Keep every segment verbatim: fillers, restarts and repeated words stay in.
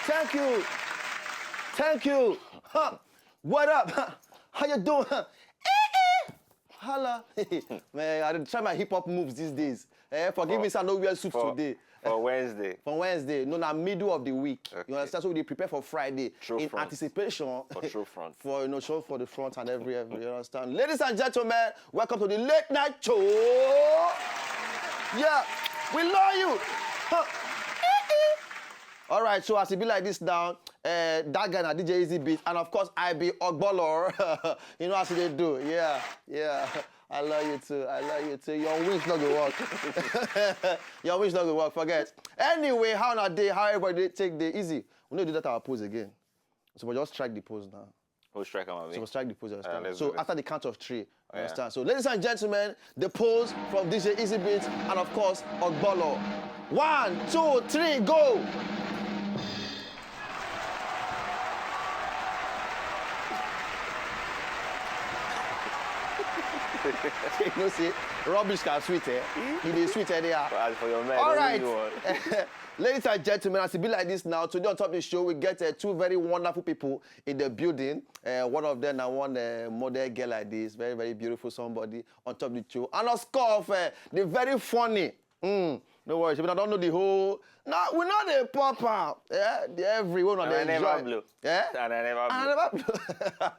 Thank you. Thank you. Huh. What up? Huh. How you doing? Huh. Eh, eh. Holla. Man, I dey try my hip hop moves these days. Eh, forgive me, sir, I no wear suit today. For Wednesday. For Wednesday. No, na middle of the week. Okay. You understand? So we dey prepare for Friday in anticipation for show front. For, you know, show for the front and every, every, you understand? Ladies and gentlemen, welcome to the late night show. Yeah, we love you. Huh. Eh, eh. All right, so as e be like this now, uh, that guy na D J Easy Beat, and of course I be Ogbolo. You know as they do, yeah, yeah. I love you too. I love you too. Your wings no go work. Your wings no go work. Forget. Anyway, how na day? How everybody take day? Easy. We no do that our pose again. So we just strike the pose now. We'll strike am, abi? So we'll strike the pose. Uh, understand? So after the count of three, you understand? So ladies and gentlemen, the pose from D J Easy Beats and of course Ogbolo. One, two, three, go! You know, say rubbish can sweet, eh? E dey sweet, eh? They are. As for your mind, all right. Ladies and gentlemen, as it be like this now, today on top of the show, we get uh, two very wonderful people in the building. Uh, one of them, I want a model girl like this, very, very beautiful somebody on top of the show. And of course, uh, the very funny. Mm, no worries, I don't know the whole. No, we know the pop out. Yeah, the everyone on the enjoy. Blow. Yeah? And I never. And I never.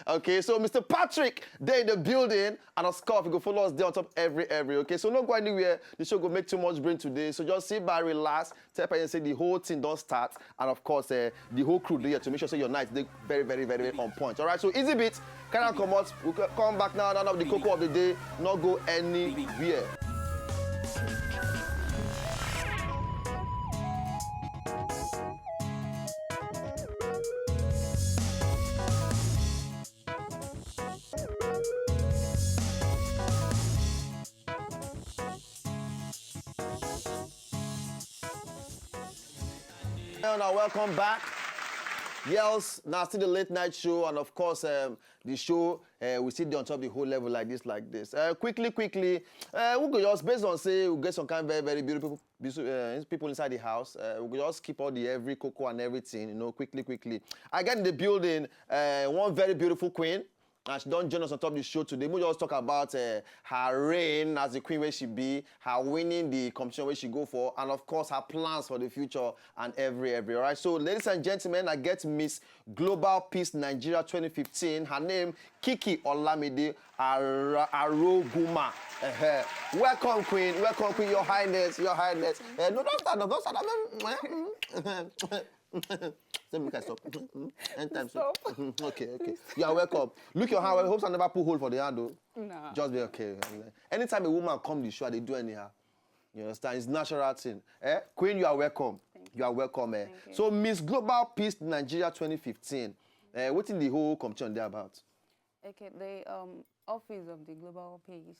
Okay, so Mister Patrick, they in the building, and of course, you go follow us there on top every, every. Okay, so no go anywhere. The show go make too much brain today. So just sit back, relax, tell person say the whole thing don't start, and of course, uh, the whole crew there to make sure say your night they very, very, very, very on point. All right, so Easy Beat, can I come out? We come back now, now the cocoa of the day, not go anywhere. Now, welcome back. Yes, now still the late night show, and of course, um, the show uh, we sit there on top of the whole level like this, like this. Uh, quickly, quickly, uh, we go just based on say we get some kind of very, very beautiful uh, people inside the house. Uh, we go just keep all the every cocoa and everything, you know, quickly, quickly. I get in the building uh, one very beautiful queen. And she don't join us on top of the show today. We just talk about uh, her reign as the queen where she be, her winning the competition where she go for, and of course her plans for the future and every every. All right. So, ladies and gentlemen, I get Miss Global Peace Nigeria twenty fifteen. Her name Kiki Olamide Aroguma. Uh-huh. Welcome, Queen. Welcome, Queen. Your Highness. Your Highness. Uh, no, don't stand up. Don't stand up. Say make I stop. Anytime stop. Okay, okay. You are welcome. Look your hand. I hope I never put hole for the hand though. Nah. Just be okay. Anytime a woman come the show, they do anyhow. You understand? It's natural thing. Eh? Queen, you are welcome. You. You are welcome. Eh? Thank you. So Miss Global Peace Nigeria twenty fifteen. Eh, what in the whole competition there about? Okay, the um, office of the Global Peace.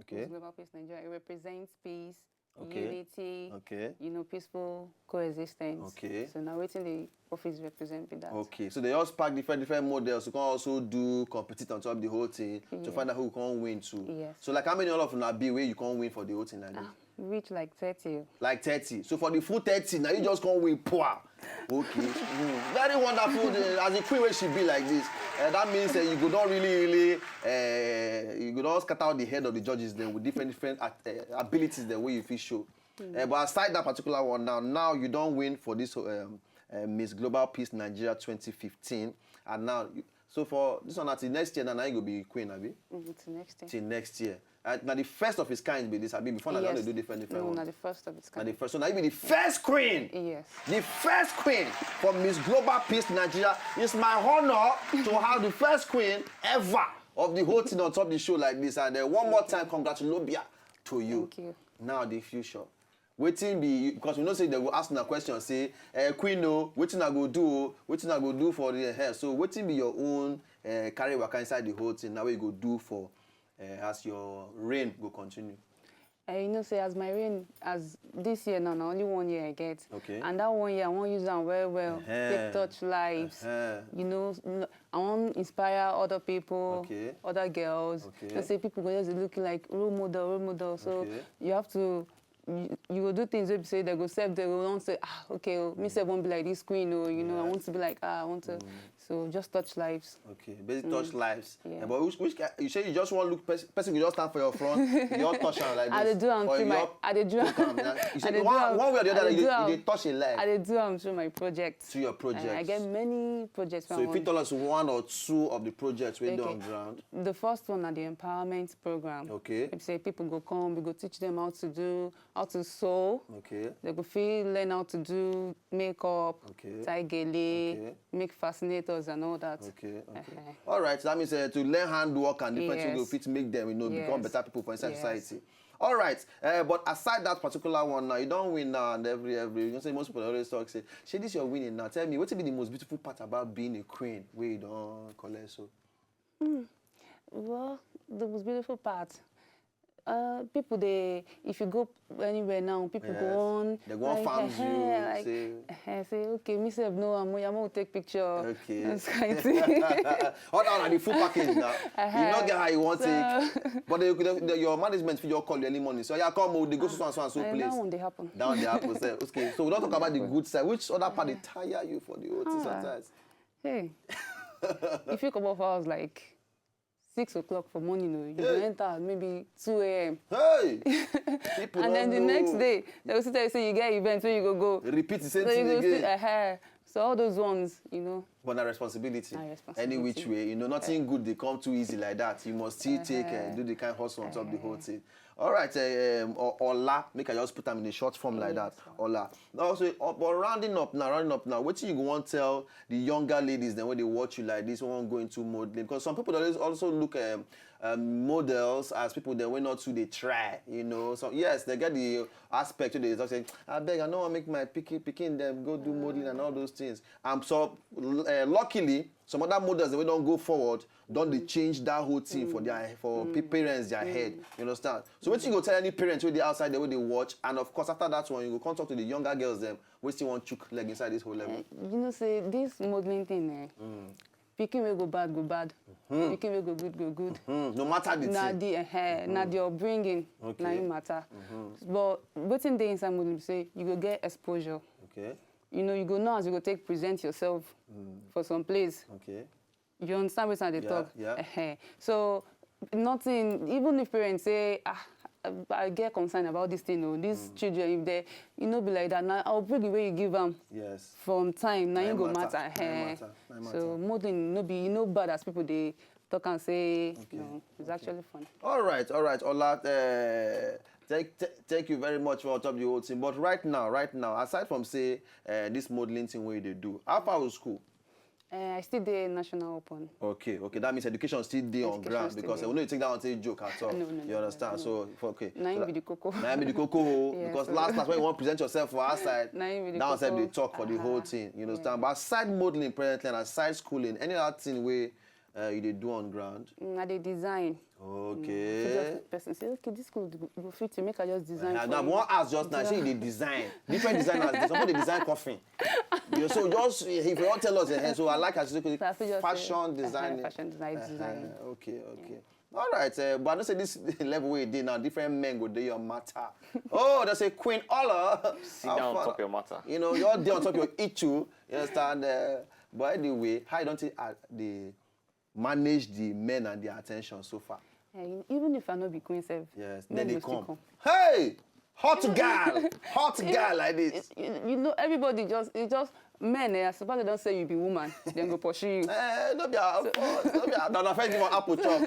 Okay. Global Peace Nigeria. It represents peace, okay, unity, okay, you know, peaceful coexistence. Okay. So now wetin the office represent be that. Okay. So they all spark different different models. You can also do compete on top of the whole thing to find out who can win too. Yes. So like how many all of una be where you can win for the whole thing like this? Ah, reach like thirty. Like thirty. So for the full thirty, now you just can't win poor. Okay. Mm. Very wonderful. As a queen where she be like this, uh, that means uh, you go don't really, really, uh, you go don't scatter out the head of the judges then with different different uh, abilities the way you feel show. Mm. Uh, but aside that particular one now, now you don't win for this um, uh, Miss Global Peace Nigeria twenty fifteen, and now you, so for this one until next year, now, now you go be queen, abi? Mm-hmm, till next year. Till next year. Uh, now the first of his kind be this, abi? Before now, yes, they do different, different. No, ones. Now the first of its kind. Now the first, so now you be the first queen. Yes. The first queen for Miss Global Peace Nigeria. It's my honor to have the first queen ever of the whole thing on top of the show like this. And uh, one more time, congratulations to you. Thank you. Now the future. Wetin be because we know say they will ask una question say eh, queen o, wetin I go do o, wetin I go do for the hair? So wetin be your own eh, carry waka inside the whole thing now wey you go do for eh, as your reign go continue? Uh, you know say as my reign as this year now na only one year I get. Okay. And that one year I wan use am well well, take touch lives. You know, I wan inspire other people, okay, other girls. Okay. You know say people go just dey look you like role model, role model. So you have to you, you go do things wey be say they go sef, they go want say, ah, okay, oh, me sef wan be like this queen, oh, you know, I want to be like, ah, I want to. So just touch lives. Okay, basic touch lives. Yeah. Eh, but which, which ki- you say you just wan look person, person go just stand for your front, you just touch am like this. I dey do am Or through you my, just I dey do am. look am, yeah. You I say dey do one, am. One way or the I other, dey you do dey, am. You dey touch a life. I dey do am through my project. To your project. I, I get many projects. So you fit tell us one or two of the projects wey dey Okay. On Ground. The first one na the empowerment program. Okay. Like say people go come, we go teach them how to do, how to sew. Okay. They go fit learn how to do makeup, Okay. tie gele, Okay. make fascinators and all that. Okay, okay. Uh-huh. All right, that means uh, to learn handwork and different things go Yes. Fit make them, you know, become Yes. Better people for inside Yes. Society. All right, uh, but aside that particular one now, you don win now and every, every, you know say most people always talk say, "Shey this your winning now? Tell me, wetin be the most beautiful part about being a queen wey you don collect so?" Well, the most beautiful part, uh, people dey, if you go anywhere now, people Yes. go on. They go on like, farms you, eh, like, say eh, say, okay, me sef no, I'm, I'm gonna take picture. Okay. This kind thing. All that na the full package now. You no get how you want So- take. But they, they, they, your management fit just call you early morning. So yeah, come, oh, they go so and so and so Eh, place. That one dey happen. That one dey happen sef. Okay, so we don talk about the good side. Which other part dey tire you for the whole thing Ah. Sometimes? Hey, if you come off house like six o'clock for morning, oh, you go Hey. Enter maybe two a.m. Hey, people And don't then the know. Next day, they will still tell you say you get event, so you go go. Repeat the same So you thing go again. Still, uh-huh. So all those ones, you know. But na responsibility. Na Any responsibility. Which way, you know, nothing good dey come too easy like that. You must still take Uh-huh. Uh, do the kind hustle on top the whole thing. All right, um, O- Ola, make I just put am in a short form like that. Ola. Also, uh, but rounding up now, rounding up now. Wetin you go wan tell the younger ladies dem wey dey watch you like this, wey wan go into modeling? Because some people dey always also look um, um, models as people dem wey not too dey try. You know, so yes, they get the aspect wey dey talk say, "Abeg, I no wan make my pikin pikin dem go do modeling and all those things." And so, uh, luckily, some other models wey don go forward don dey change that whole thing for their for pa- parents their head. You understand? So wetin you go tell any parents wey dey outside there wey dey watch, and of course after that one you go come talk to the younger girls dem wey still wan chook leg inside this whole level. Eh, you know say this modeling thing, eh, pikin wey go bad go bad, pikin wey go good go good. Hmm, no matter the Na thing. The eh, na the upbringing Okay. na im matter. But wetin dey inside modeling be say you go get exposure. Okay. You know, you go know as you go take present yourself for some place. Okay. You understand wetin I dey Yeah, talk? Yeah. Ehen. So nothing, even if parents say, ah, I get concern about this thing, oh, these children, if they, you know, be like that. Now I'll bring the way you give them Yes. From time, now Na you im go matter, matter. na im Ehen. Matter, na im So matter. Modeling no be, you know, bad as people they talk and say, no, it's actually fun. All right, all right, Ola. Uh, thank, th- thank you very much for on top the whole thing. But right now, right now, aside from say uh, this modeling thing wey you dey do, how far was school? Uh, I still dey National Open. Okay, okay. That means education still dey on Education ground still because dey. We no take that one take joke at all. No, no, no, You no, understand? no. So for- okay. Na im So be the koko. Na im be the koko o, Yeah, because so- last last when you wan present yourself for outside, Na im be the that one sef koko. Dey talk for the whole Uh-huh. thing. You Yeah. Understand? But aside modeling presently and aside schooling, any other thing wey uh, you dey do on ground? Mm, I dey design. Okay. Just person say, okay, this school go fit you, make I just design Uh, for now, you. One ask just now, say you dey design. Different designers, some people dey design coffin. You so just if you wan tell us, eh, so I like as you say, So I fit just say, fashion uh-huh, design. Fashion design, design. Uh, okay, okay. All right, uh, but I know say this level wey you dey now, different men go dey your matter. Oh, they say Queen Ola. Sit down on top your matter. You know, you're there on top your issue. You understand? Uh, but anyway, how you don take uh, the manage the men and their attention so far? Eh, even if I no be queen sef, Yes, men then they go still come. Hey, hot girl, hot girl like this. You, you know, everybody just, it just men. Eh, as soon as they don say you be woman, dem go pursue you. Eh, no be our fault. No be our, na, na first give am apple chop.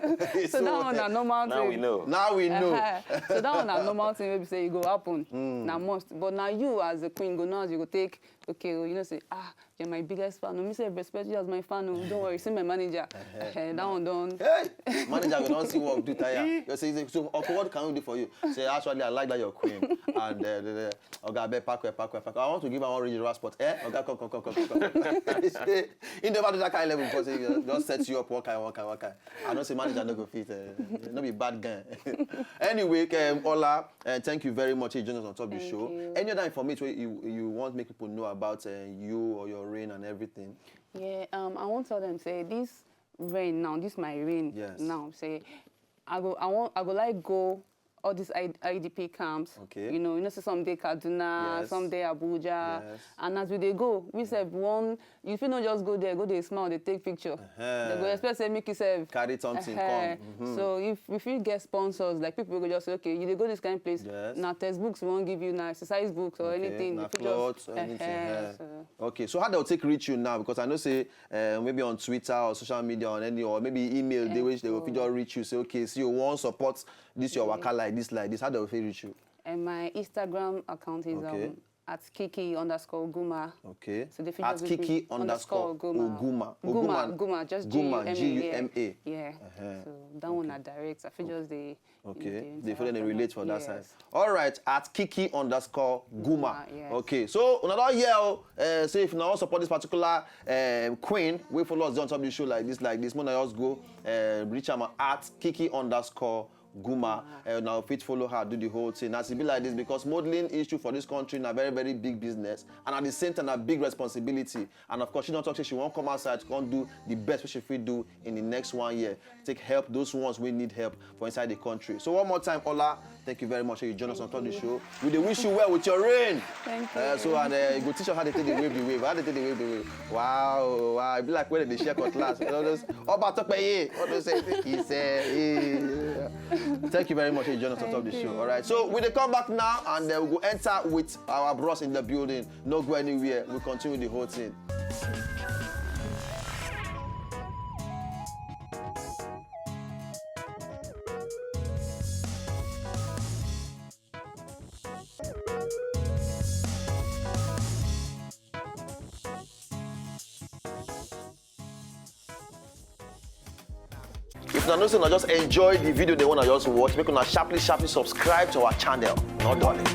So that one na normal Now thing. We know. Now we know. Uh-huh. So that one na normal thing wey be say you go happen. Na must. But now you as a queen go know as you go take. Okay, oh, you know say, ah, you're my biggest fan. Oh, me say I respect you as my fan. Oh, don't worry, see my manager. Eh, that one don. Hey, manager go don see work do tire. You say, so, okay, what can we do for you? Say, actually, I like that you're queen. And uh, the, the, Oga, abeg, pack well, pack well, pack well. I want to give her one regional sport. Eh? Oga, come, come, come, come, come, come. He never do that kind of level before. Say, you just set you up, one kind, one kind, one kind. I know say manager no go fit. Uh, no be bad guy. Anyway, um, Ola, uh, thank you very much. You joined us on top of the Thank show. You. Any other information you you want make people know about uh, you or your reign and everything? Yeah, um, I want tell them say this reign now, this my reign Yes. Now say I go, I want, I go like go all these I- IDP camps. Okay. You know, you know, say some dey Kaduna, Yes. some dey Abuja. Yes. And as we dey go, we sef one, you fit not just go there, go dey smile, dey take picture. Uh-huh. They go expect say make you sef Carry something Uh-huh. come. Mhm. So if if you get sponsors, like people go just say, okay, you dey go this kind of place. Yes. Na textbooks we wan give you, na exercise books or Okay, anything. na You fit clothes, just- anything, Uh-huh, yeah. so- Okay, so how they'll take reach you now? Because I know say uh, maybe on Twitter or social media or any or maybe email they wish they will fit just reach you say okay, see you want support this your waka like this like this. How they will fit reach you? And my Instagram account is Okay. um, at kiki underscore guma. Okay. So they fit At just reach me Kiki underscore underscore Oguma. Guma, Guma, just Guma, G U M A. G U M A. Yeah. Uh-huh. So that one na direct. I fit just dey. you know, Okay, dey they follow interact they and relate all. for that Yes. side. All right, at Kiki underscore Guma. Guma, yes. Okay, so another year, uh, say if you want support this particular uh, queen, we follow us on top of the show like this, like this. Mona just go uh, reach am at Kiki underscore Guma. Uh, now fit follow her, do the whole thing. As it be like this, because modeling issue for this country na very very big business, and at the same time a big responsibility. And of course, she don't talk say she won't come outside to come do the best we should fit do in the next one year. Take help those ones we need help for inside the country. So one more time, Ola, thank you very much. You join us on top of the show. We dey wish you well with your reign. Thank you. Uh, so and uh, you go teach us how they take the wave the wave. How they take the wave the wave. Wow, wow. It be like when they share cutlass. You know those Oba Tokpeye. What they say? He said. Yeah. Thank you very much. You join us on top of the Thank show. you. All right. So we dey come back now, and then we go enter with our bros in the building. No go anywhere. We continue the whole thing. If una know say una just enjoy the video they wanna just watch, make una sharply sharply subscribe to our channel. No darling.